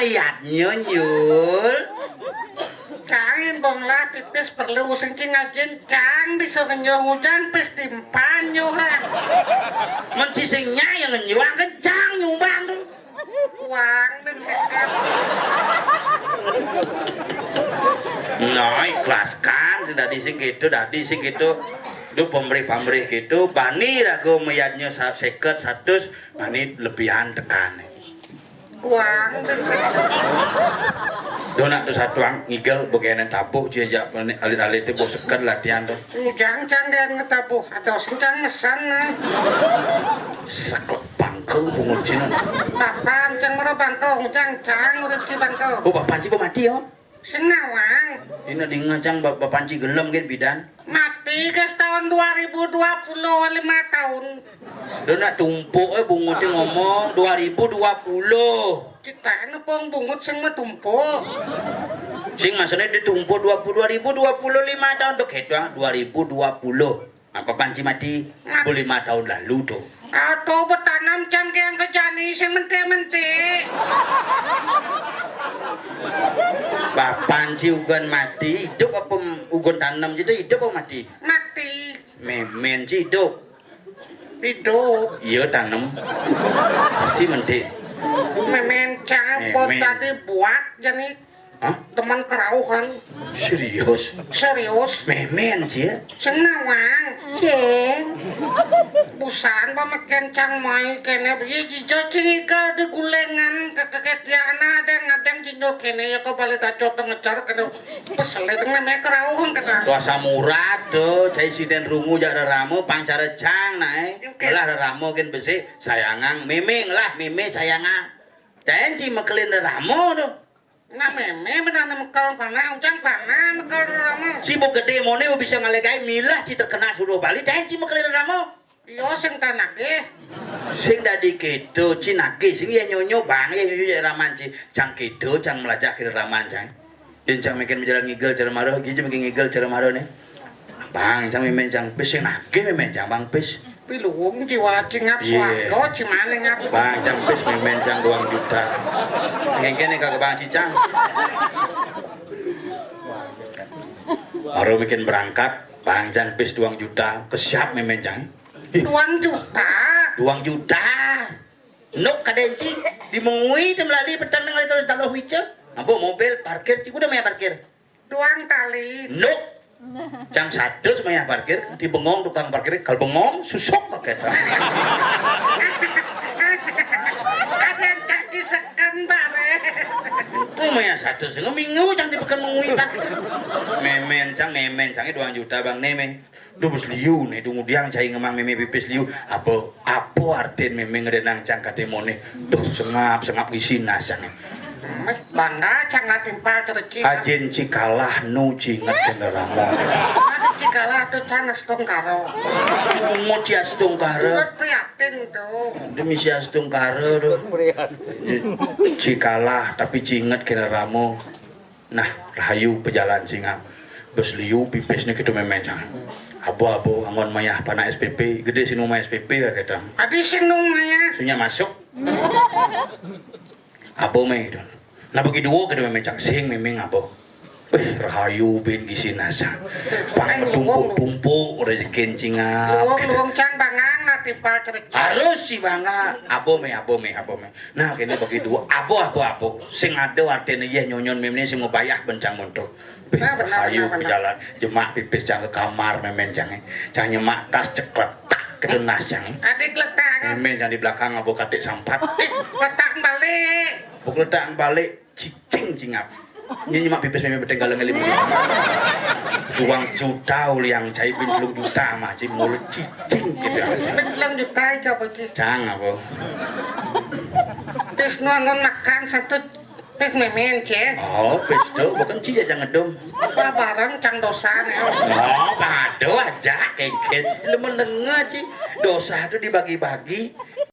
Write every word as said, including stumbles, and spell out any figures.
Yadnya, Yul. Cang, yén bong lah pipis perlu sing cing ajin, cang bisa ngenyuh ngujang pis timpan nyuhan. Mun sing nya yang ngenyuang kencang nyumbang tuh. Uang dan sekat. Nah, ikhlaskan, sing dadi sing gitu, dadi sing gitu. Duh, pamrih-pamrih gitu, bani raga mayadnya sa-, seket, satus, bani lebihan tekan. Uang dan sekat. Duh, nak tuh satuang ngigel, begenen tabuh, cia jak alit-alit itu bos seket latihan tuh. Ujang cang dan ngetabuh, atau sencang mesan, nah. Seklek bangkau bungut cina. Bapak cang mara bangkau, cang, cang, urip ci bangkau. Oh, bapak ci mati, oh. Sing nawang. Ini dingin, cang, ba-, bapak ci gelem, kan, bidan. Mati, guys, tahun dua ribu dua puluh, lima tahun. Duh, nak tumpuk, eh, bungut ngomong, dua ribu dua puluh. Kita ini pong bungut sing matumpuk. Sing maksudnya ditumpuk dua puluh, dua ribu dua puluh lima tahun tuh, gitu, ah, dua ribu dua puluh. Apa panci mati? Nah. Lima tahun lalu tuh. Atau betanam cangkang kejani sing mentik-mentik. Bapan ci ugan mati, hidup apa m-, ugan tanam ci, hidup apa mati? Mati. Memen ci hidup. Hidup. Iya, tanam. Pasti mentik. Memen cangkang tadi buat jani. Hah? Teman kerauhan. Serius? Serius. Memen, Cil? Sing nawang. Sing. Busan pamaken cang mai kene, ye jijo cingiga di gulengan, ke-, ke-, ke-, ya, ana adeng, adeng jinjo kene, ya, kok balik daco tengejar kene. Pesel itu namanya kerauhan kata. Tuasa murad tuh, cai siden rungu jak rerama, pang cara cang nae. Oke. Ngelah rerama kin besi, sayangang, meme ngelah, meme sayangang. Cai ci mekelin rerama tuh. Nah, meme benar mekel panah, ujang panah mekel rerama. Ci bu gede mone bisa ngalegai milah ci terkenal suruh Bali, cai ci mekelin rerama. Iya, sing tanage. Sing dadi kedo, ci nage, sing ya nyonyo bang, ya nyonyo ya raman ci. Cang kedo, cang melajah kira raman, cang. Yen cang meken menjalan ngigel cara maro, giji meken ngigel cara maro nih. Bang, cang memen cang pis, sing nage memen cang bang pis. Piluwung jiwa cingap. Iya. Swarga, cimane ngap. Bang, cang pis memen cang duang juta. Ngengkene kagak bang cicang. Baru meken berangkat, bang cang pis duang juta, kesiap memen cang. Ih. Duang juta. Duang juta. Nuk kadenci, dimengui, dem lali, petang nang lali terus taluh wice. Ambo mobil parkir, ci, udah maya parkir. Duang tali. Nuk. Cang satus maya parkir, dibengong tukang parkir, kal bengong, susuk kaget. Ada yang caki seken bares. Itu maya satus, seminggu cang dipeken mengui parkir. Memen, cang, memen, cang, duang juta bang, nih, meh. Duh, bos liu nih, duh, ngudiang cai ngemang meme pipis liu. Apa, apa artin meme ngedenang cang kate mone? Duh, sengap, sengap gisin asang. Meh, bangga cang lah timpal cereci. Ajin ci kalah nu cinget kene ramo. Ada ci kalah tuh cang astungkaro. Ungut ci astungkaro. Ungut prihatin tuh. Demi si astungkaro tuh. Ci kalah, tapi cinget kene ramo. Nah, rahayu pejalan singap. Bes liu pipisne kitu memen cang. Abo-abo anggon mayah panak S P P, gede sinu mayah S P P ya kita. Adi sinu mayah. Sunya masuk. Abo meh gitu. Nah, bagi dua kitu memen cang, sing miming abo. Wih, rahayu bin gisin asang. Pang tumpuk-tumpuk rezekin cingap. Luwung, luwung cang bangang lah timpal cerita. Harus si bangga. Abo meh, abo meh, abo meh. Nah, kene bagi dua, abo, abo, abo. Sing ada artine yeh nyonyon memne sing mau bayah bencang monto. Beh, nah, benar, ayo benar, ke benar. Jalan. Jemak pipis cang ke kamar memen cang. Cang nyemak tas cekletak ke denas cang. Adik letak kan? Memen cang di belakang abo katik sampat. Eh, letak balik. Buk letak balik, cicing cingap. Nyi nyemak pipis memen beteng galang lima. Duang juta uliang cai, bin telung juta mah, cai mulut cicing gitu. Bin telung juta aja, Pak Ci. Cang apa? Pis nu anggon makan satu pis memen, Ci. Oh, pis tu bukan ci aja ngedum. Apa bareng cang dosa nih? Oh, pado aja kengket. Ci lemen dengar, Ci. Dosa tu dibagi-bagi.